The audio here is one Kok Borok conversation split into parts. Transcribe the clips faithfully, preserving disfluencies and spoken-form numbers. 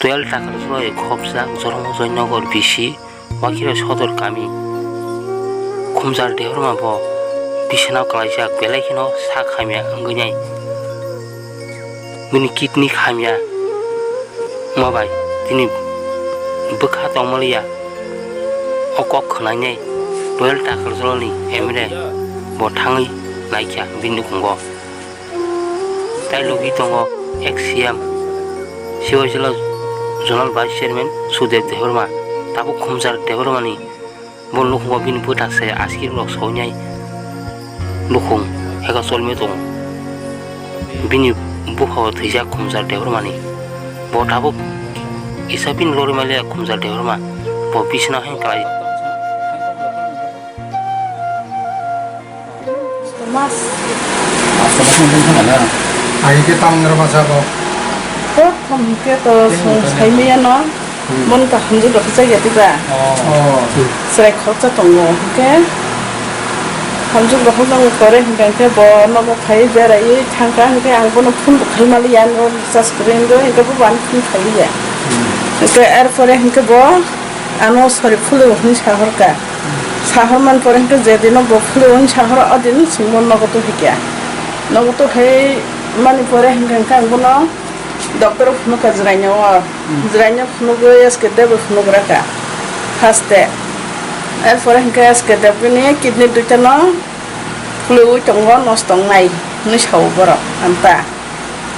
Twelve Takarjala khopjak Jormo Joynagar B C Wakira Sodor kami. Khumjar Debbarma bo bisinao kwlaijak, belai kheno sak hamya wngwi nai. Bini kidney hamya wngma bai tini bwkha tongmaliya. O kok khwnai nai Twelve Takarjalani M L A bo thangwi naikha bini nukhungo. Tai logi tongo ex C M Sivaijala Zonal Vice Chairman Sudev Debbarma, tabuk Khumjar Debbarmani bo nukhungo bini bwthak se aski rok soinai nukhung heka cholmio tongo. Bini bupha o thwijak Khumjar Debbarmani, bo tabuk kisa bini lori maliya Khumjar Debbarma, bo bisina hai kwlai. Mas. Ahi ke tang nero masa ko. Ko thom ke to song sai miya no. Mon ka hamju do sa ya tiba. Oh. Srai khorcha tongo ke. Hamju do hojang tore hingke bo no bo khai berai thangka hingke ang bono phun bo khai mali ya no sa screen do hingke bo ban phun khai ya. Hingke er pore hingke bo ano sori phulu hin sahorka. Sahor man pore hingke je dino bo phulu hin sahor o din singmo nogo to hikya. Nogo to hai mani pore hingke ang bono doctor phunukha jwraino o. Jwraino phunugwi S K Dev bo phunugraka. First e. Er pore hingke S K Dev bini kidney duita no phuluwi tongo, nosto wngnai hinwi sao borok anta.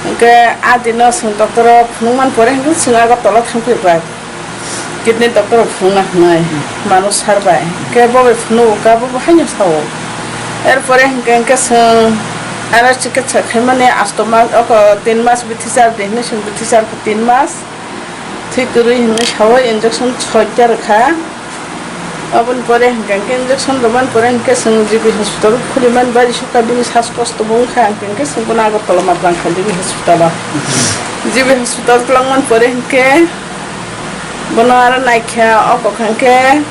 Hingke a dino chwng doctor o phunukman pore hingke chwng Agartala thangphi bai. Kidney doctor o phunukna hinwi mano sar bai. Hingke bo bai phunugo ka bo bo haino sao. Er pore hingke hingke chwng aro chikitsa khaimani asto mas oko tin mas bithi char di hinwi chwng bithi char tin mas. Thwi kwrwi hinwi sao injection soita rwkha. Aboni pore hingke hingke injection rwmani pore hingke chwng G B hospital khuli mani bai sukha bini sas kosto bo wngkha hingke hingke chwng bono Agartala ma twlang kha G B hospital o. G B hospital twlang mani pore hingke bono aro naikha o kokha hingke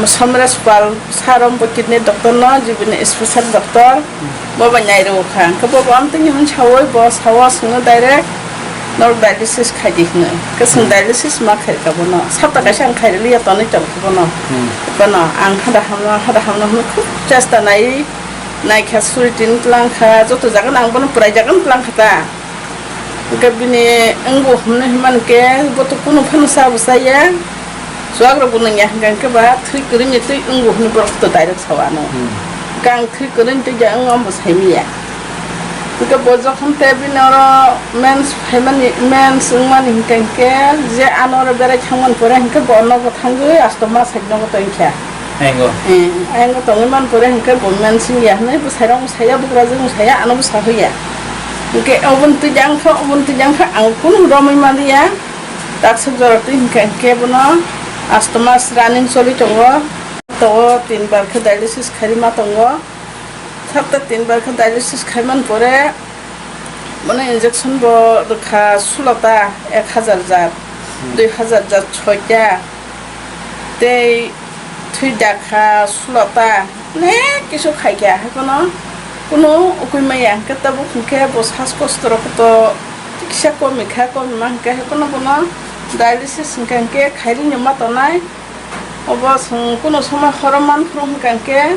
Somresh Pal sir o bo kidney doctor no G B ni special doctor. Bo bai nai rw kha, hwnkhe bo bo amtwini hwn saui bo sao, swngno direct norok dialysis khai di hwnwi. Hwnkhe chwng dialysis ma khai rwkha bono, sapta kaisa ang khai rwliya tonwi tongkha bono. Hmm. Bono ang hada hamno, hada hamno hwnwi khub chesta naiwi naikha, suri tini twlang kha, joto jagano ang bono pwrai jagano twlang kha ta. Hwnkhe bini wngbo hwnwi hwnmani khe bo to kunu phano cha bo chaya. Chuwak rok bo nungya hwnkha hwnkhe ba thwi kwrwini twi wngo hwnwi borok to direct sao ano. Hmm. Hwnkhe ang thwi kwrwini twi ja wng omo sai manya. Hwnkhe bo jokhon te bini oro mens phaimani, mens wngmani hwnkha hwnkhe je ano oro berai thangmani pore hwnkhe bo nogo thangwi asto ma side nogo tongkha. Aingo. Eh, aingo tongwi man pore hwnkhe bo mensing ya hwnwi bwsai rok saya, bugra jwk saya, ano bwsa hoya. Hwnkhe oboni twi jang kha, oboni twi jang kha, ang kunu romwi manliya. Taksuk jora twi hwnkhe, hwnkhe bono asto mas running choli tongo. Tongo tin bar khe dialysis khairima tongo. Sapta tin bar khe dialysis khaiman pore bono injection bo rwkha sulota ek hajar jat, hmm, dui hajar jat soita. Tei thwi dakha sulota, onek kisu khaikha, haikheno kunu ukui maya, hwnkhe tabuk hwnkhe bo sas kosto rok to kisa komi kha, komi ma hwnkhe haikheno bono dialysis hwnkhe hwnkhe khairino ma tonai. Obo chwng kunu somoi horo manphuru hwnkhe hwnkhe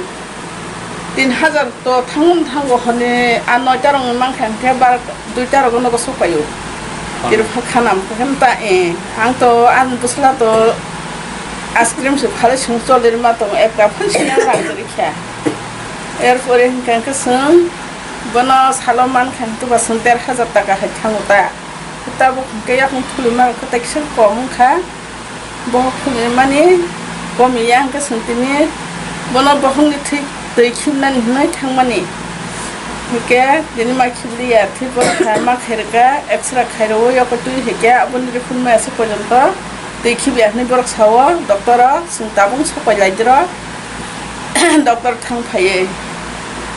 tin hajar to thangmung thango hwnwi a noita rokni mankha hwnkhe bar duita rogo nogo sokpaio. Ah. Kirpha khanam hwnkhe ta, eh, ang to ani bwsla to ice cream se phalwi chwng cholirma tongo, ekta phan sini ang rang kwrwi kha. Erpore hwnkhe hwnkhe chwng bono salo mankha hwnkhe ba chwng der hajar taka hai thango ta. Tabuk hwnkhe yakung thulima rok khe tai kisa kom wngkha. Bohok phunukmani komiya hwnkhe chwng tini bono bohokni thwi twi khibnani hwnwi thangmani. Hwnkhe tini ma khibliya, thwi bono kha ma khairwkha, X-ray khairwo, yokotwi hwnkhe aboni report maya se porjonto twi khibiya hwnwi borok sao, doctor o chwng tabuk sapai laidiro, doctor thang phaiwi.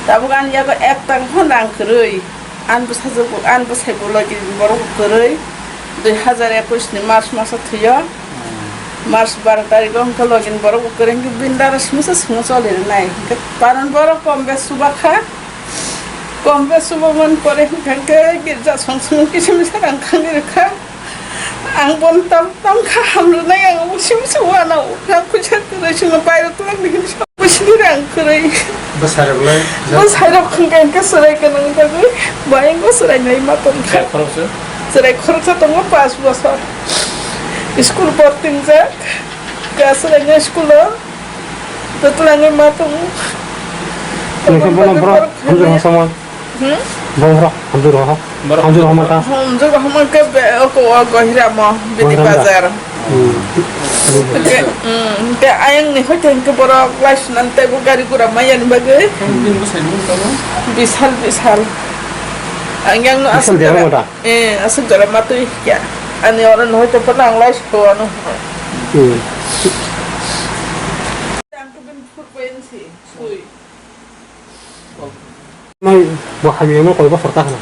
Tabuk ani yago ek taka phano rang kwrwi. Ani bwsajwk bo, ani bwsai bo logi borok bo kwrwi, dui hazar ekwis ni March maso thwio. Hmm. March baro tarikh o hwnkhe logi ni borok bo kwrwi, hwnkhe bini dara simi se swngo choli rwnai. Hwnkhe paran borok kom bes chuba kha, kom bes chuba mani pore hwnkhe girja song song kisa misa rang khangwi rwkha. Ang Bon tam tam kha hamrwnai ang musim se wana ukhra puisa kwrwi sino pairo twlang ni hinwi sa puisi ni rang kwrwi. Bwsai rok lai. Bwsai rok hwnkha hwnkhe chwrai gwnang bagwi bayang bo chwrai nai ma tong kha. Chwrai khoroksa? Chwrai khoroksa tongo pash bosor. School porting jak. Ka chwrai nai school o. Twlang ma tongo. Nokha bono borok hamjwk hosama. Hmm? Borok hamjwk roha. Borok hamjwk homa ta. Hamjwk homa ke be o ko o gohira mo bini bazar. Hmm. Ke, hmm, ke ayang ni hoite ke borok lai sunan te bo gari gura maya ni bagwi. Bini bwsai ni mung tamo? Bishal, Bishal. Ang yang no aswk jora. Eh, aswk jora ma twi ya. Ani oro no hoite phano ang lai suko ano. Hmm. Ang ke bini phur pen si sui. Mai bo hamya mo koi bosor ta hana.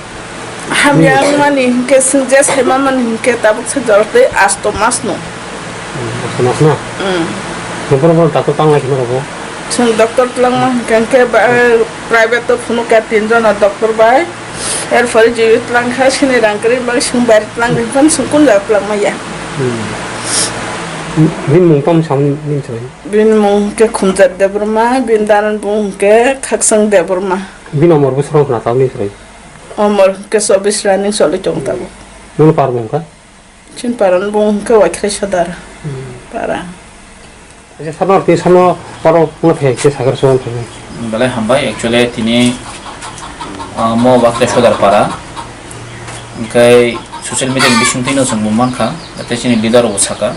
Hamya wngmani hinkhe chwng je saima mani hinkhe tabuk se jorok tei asto mas no. Hmm, asto mas no? Hmm. Nokbar bo doctor tang lai khna rogo. Chwng doctor twlangma hinkhe hinkhe ba, private o phunukya tin jona doctor bai. Er pore je twlang kha sini rang kwrwi bai chwng bai twlang ri phan chwng kun jaga twlang maya. Hmm. Bini mung tamo samani nini chwrai? Bini mung hinkhe Khumjar Debbarma, bini daran bung hinkhe Khaksang Debbarma. Bini omor bwswk wng khna tabukni chwrai? Omor hinkhe chobbish running choli tongo tabuk. Nono par bo wngkha? Chini paran bung hinkhe Waikhlai Sodar. Hmm. Para. Acha, sano tini sano oro wngna thai khe sakar suan thai. Belai hambai, actually tini, ah, mo Waikhlai Sodar para. Hinkhe social media ni bisingtwi no chwng bo mankha, tei chini leader rok bo saka.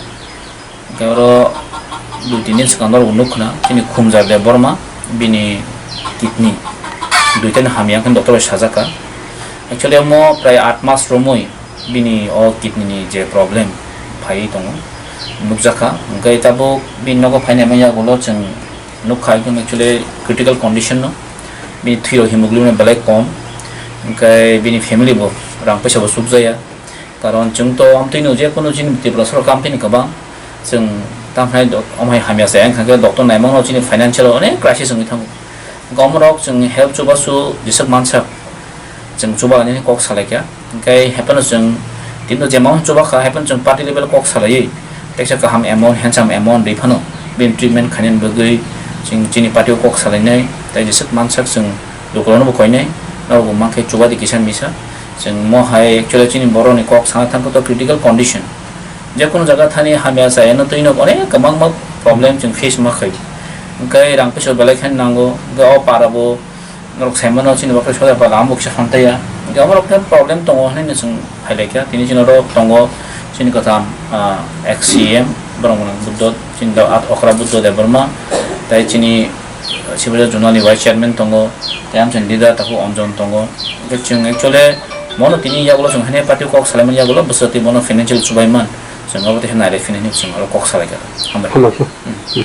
Hingke oro dui tin din swkang norok nukkhna, chini Khumjar Debbarma, bini kidney duitani hamya hwnkheno doctor bai sajak kha. Actually, omo prai aat mas romwi bini o kidney ni je problem phaiwi tongo, nukjak kha. Hingke tabuk bini nogo phainai manya ulo chwng nukha, ekdom actually critical condition no, bini thwirok hemoglobin belai kom, hingke bini family bo rang puisa bo sukjaya. Karon chwng to amtwino je kono chini Tripura sorkar amtwini kwbang, chwng tamhai do-, amhai hamya se wngkha khe doctor naimano chini financial onek crisis wngwi thango. Gomorok chwng help chubasu jeswk mansak, chwng chuba ani kok salaikha. Hingkhe hapheno chwng tino jemon chuba kha, hapheno chwng party level kok salaiwi, teksa kaham amount, handsome amount rwi phano bini treatment khainani bagwi chwng chini party o kok salainai, tei jeswk mansak chwng lukurokno bo koinai, norokbo mankhe chuba di kisa misa. Chwng mo hai actually chini borokni kok sana thangkhe to critical condition. Je kono jaga thani hamya chayano twino onek kwbangma problem chwng face ma khai. Hwnkhe rang puisa belai khe nango, hwnkhe o para bo norok saimano chini Waikhlai Sodar para lambo kisa hamtaiya. Hwnkhe omo rok khe problem tongo hinwi chwng phailaikha. Tini chini oro tongo chini kwtham, ah, ex C M borok mwnang Buddho, chini do at okra Buddho Debbarma, tei chini Sibirja Zonal ni Vice Chairman tongo, tei amchaini leader takhuk Anjan tongo. Hwnkhe chwng actually mono tini yagulo chwng haino party kok salaimani yagulo bwswk twi bono financial chubaiman, chwng abo tei nailai phini hinwi chwng oro kok salaikha. Hambai. Hambai. Hmm.